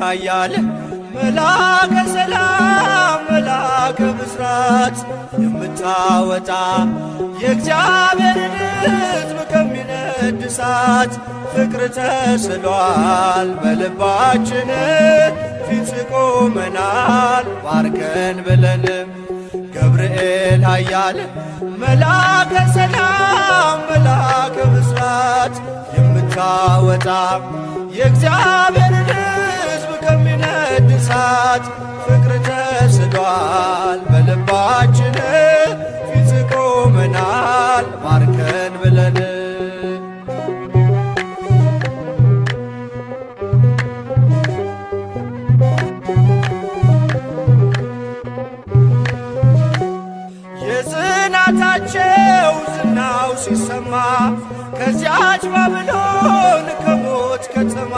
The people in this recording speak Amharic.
ኃያል መላከ ሰላም መላከ ብስራት የምታወጣ የእግዚአብሔርን ሕዝብ ከሚነድ እሳት ፍቅር ተስሏል በልባችን ፊት ቆመናል ባርከን ብለንም ገብርኤል ኃያል መላከ ሰላም መላከ ብስራት የምታወጣ የእግዚአብሔርን ሕዝብ ከሚነድ እሳት ፍቅር ተስሏል በልባችን ፊት ቆመናል ባርከን ብለን። የጽናታቸው ዝናው ሲሰማ ከዚያች ባብሎን ከሞት ከተማ